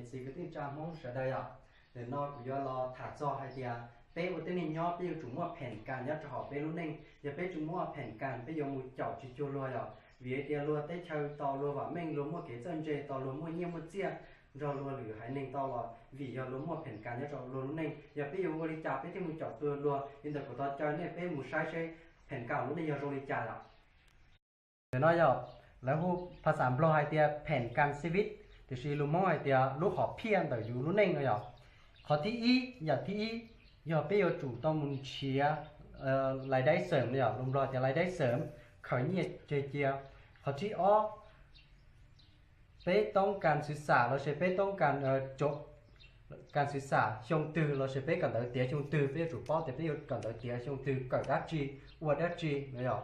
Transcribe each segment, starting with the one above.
Txiv kwv tij neej tsa Hmoob sawv daws yom, ntawm no kuv yuav los tham txog hais tias peb ua tib neeg nyob peb yuav tsum muaj phem kas nyob rau hauv peb lub neej. Yog peb tsis muaj phem kas peb yuav mus caum tsis cuag luag yom, vim hais tias luag teb chaws tau luag vam meej, luag muaj kev txawj ntse tau, luag muaj nyiaj muaj txiaj nrog luag lwm haiv neeg tau los vim yog luag muaj phem kas nyob rau luag lub neej. Yog peb yuav ua li cas peb thiaj mus caum cuag luag? Li ntawd kuv thov caw nej peb mus saib seb phem kas lub neej yog zoo li cas yom. Ntawm no yog lawv hu phas xas Nplog hais tias phem kas xi vij, tiam sis lus Hmoob hais tias lub hom phiaj ntawm yus lub neej no yom. Qhov thib ib, yam thib ib, yog peb yuav tsum tau mus nrhiav lais dai xeem no yom, lus Nplog tias lais dai xeem, khaws nyiaj tseg cia. Qhov thib ob, peb toob kas xwv xam lossis peb toob kas, kas xwv xam xyoo twg lossis peb kawm ntawv tiav xyoo twg, peb yuav tsum paub tias peb yuav kawm ntawv tiav xyoo twg, kawm dab tsi, ua dab tsi no yom.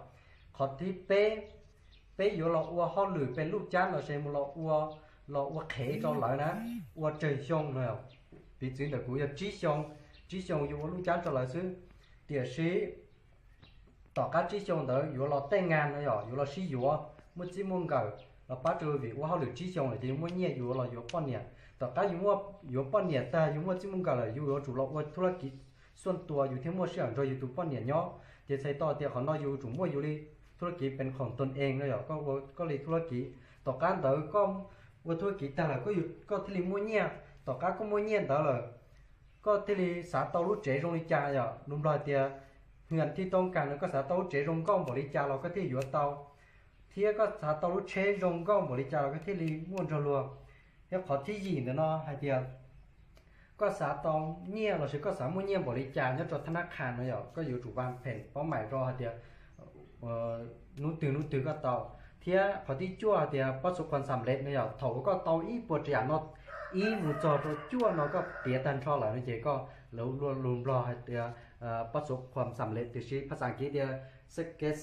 Qhov thib peb, peb yuav los ua hauj lwm pem luj cab lossis mus los ua, los ua qhev rau lawv na, ua tsawg xyoo no. Piv txwv ntawm kuv yog tsib xyoo, tsib xyoo yuav ua luj cab rau lawv xwb. Tiam sis tom qab tsib xyoo ntawd yuav los tej nas no yom, yuav los sib yuav, muaj txij muaj nkawm los pab rau vim ua hauj lwm tsib xyoo lawm ces yus muaj nyiaj yuav los yuav poj niam. Tom qab yus yuav poj niam tag yus muaj txij muaj nkawm lawm yus yuav tsum los ua thuj lab kiv xuaj tua yus thiaj muaj sij hawm nrog yus tus poj niam nyob. Ces txhais tau tias qhov no yus tsum muaj yus li thuj lab kiv pes khoom toos ees no yom, koj ua koj li thuj lab kiv. Tom qab ntawd koj ua thuj lab kiv tag lawm koj thiaj li muaj nyiaj. Tom qab koj muaj nyiaj ntawd lawm koj thiaj li xav tau lub tsev zoo li cas yom, lus Nplog hais tias hwj thib toob kas no, koj xav tau lub tsev zoo nkauj npaum li cas los koj thiaj yuav tau, thiab koj xav tau lub tsheb zoo nkauj npaum li cas los koj thiaj li muaj nrog luag. Thiab qhov thib yim ntawm no hais tias koj xav tau nyiaj lossis koj xav muaj nyiaj npaum li cas nyob rau thab nab qhas no yom, koj yuav tsum vas phem paub mais rau hais tias hnub twg hnub twg koj tau. Thiab qhov thib cuaj hais tias pab xuv khuam xam lev no yom, thaum uas koj tau ib puas tsav yam no, ib mus txog rau cuaj no koj tiav tag nrho lawm no ces koj, lus Nplog hais tias pab xuv khuam xam lev, tiam sis phas xas Askiv tias success.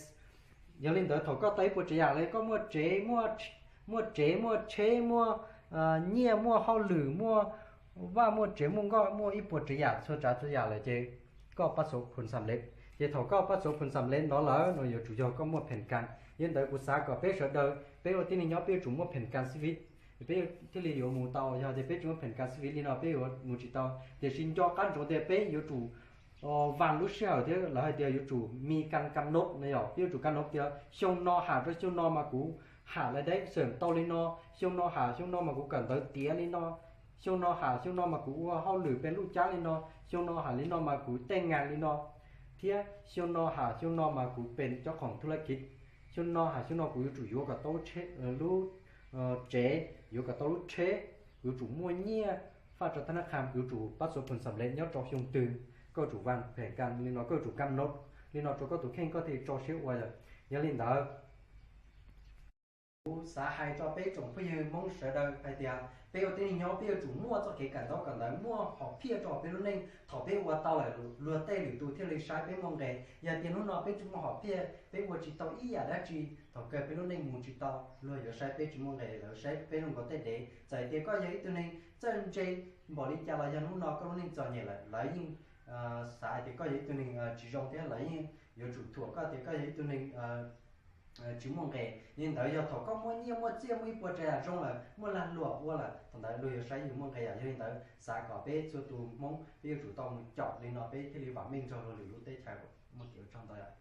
Yog li ntawd thaum koj tau ib puas tsav yam li koj muaj tsev, muaj tsev muaj tsheb, muaj nyiaj, muaj hauj lwm, muaj vaj muaj tsev, muaj nkoj, muaj ib puas tsav yam txhua tsav txhua yam lawm ces koj pab xuv khuam xam lev. Ces thaum koj pab xuv khuam xam lev no lawm no yuav tsum yog koj muaj phem kas. Yog li ntawd kuv xav kom peb sawv daws peb ua tib neeg nyob peb yuav tsum muaj phem kas xi vij, peb thiaj li yuav mus tau. Yog tias peb tsis muaj phem kas xi vij li no peb yuav mus tsis tau. Tiam sis nco qab ntsoov tias peb yuav tsum vas lub sij hawm thiab lawv hais tias yuav tsum mi kas kam noj no yom, peb yuav tsum kam noj tias xyoo no ham rau xyoo no mas kuv ham lais dai xeem tau li no, xyoo no ham xyoo no mas kuv kawm ntawv tiav li no, xyoo no ham xyoo no mas kuv ua hauj lwm pem luj cab li no, xyoo no ham li no mas kuv tej nas li no, thiab xyoo no ham xyoo no mas kuv pem cov khoom thuj lab kiv, xyoo no ham xyoo no kuv yuav tsum yuav kom tau lub tsev, yuav kom tau lub tsheb, kuv yuav tsum muaj nyiaj faj rau thab nab qhas, kuv yuav tsum pab xuv khuam xam lev nyob rau xyoo twg, koj yuav tsum vas phem kas li no, koj yuav tsum kam noj li no rau koj tus kheej koj thiaj tso siab ua. Yog li ntawd kuv xav hais rau peb tsoom phooj ywg Hmoob sawv daws hais tias peb ua tib neeg nyob peb yuav tsum muaj txoj kev kawm ntaub kawm ntawv, muaj hom phiaj rau peb lub neej. Thaum peb ua tau lawm luag tej lwm tus thiaj li saib peb muaj nqe. Yog tias hnub no peb tsis muaj hom phiaj, peb ua tsis tau ib yam dab tsi, thaum kawg peb lub neej mus tsis tau, luag yuav saib peb tsis muaj nqe, lawv saib peb zoo nkaus tej dev. Txawm tias koj yog ib tug neeg txawj ntse npaum li cas los yog hnub no koj lub neej txom nyem lawm, lawv yeej xav hais tias koj yog ib tug neeg tsis zoo thiab lawv yeej yuav tsum thuam koj tias koj yog ib tug neeg tsis muaj nqe. Yog li ntawd yog thaum koj muaj nyiaj muaj txiaj muaj ib puas tsav yam zoo lawm, muaj lag luam ua lawm, thaum ntawd luag yuav saib yus muaj nqe yom. Yog li ntawd xav kom peb txhua tus Hmoob peb yuav tsum tau mus caum li no peb thiaj li vam meej nrog luag lwm lub teb chaws. Muaj kev ua tsaug ntau yom.